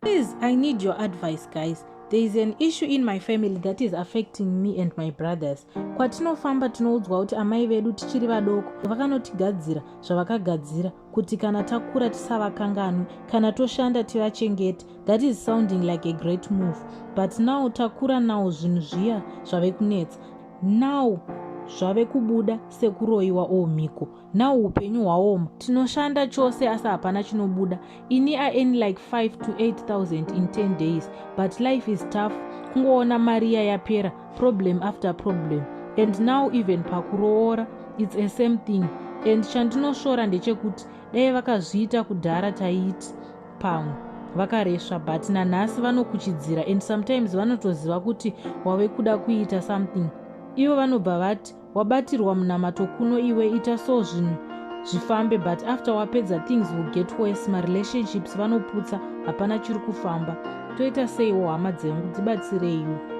Please, I need your advice, guys. There is an issue in my family that is affecting me and my brothers. Kwatinofamba tinoudzwa kuti amai vedu tichiri vadoko vakanotigadzira zvavakagadzira kuti kana takura tisavakanganwe, kana toshanda tivachengete. That is sounding like a great move. But now takura now zvinhu zviya zvave kunetsa. Now zvave kubuda sekuroyiwa or mhiko. Now upenyu hwaoma, tinoshanda chose asi hapana chinobuda. Ini I earn like 5 to 8000 in 10 days, but life is tough. Kungoona mari iya yapera, problem after problem. And now even pakuroora it's a same thing. And chandinosvora ndechekuti dai vakazviita kudhara taiti pamwe vakaresva, but nanhasi vanokuchidzira and sometimes vanotoziva kuti wave kuda kuita something, ivo vanobva vati wabatirwa munamato kuno, iwe ita so zvinhu zvifambe. But after wapedza, things will get worse. Marelationships vanoputsa, hapana chiri kufamba. Toita seiwo, hama dzengu? Dzibatsireiwo.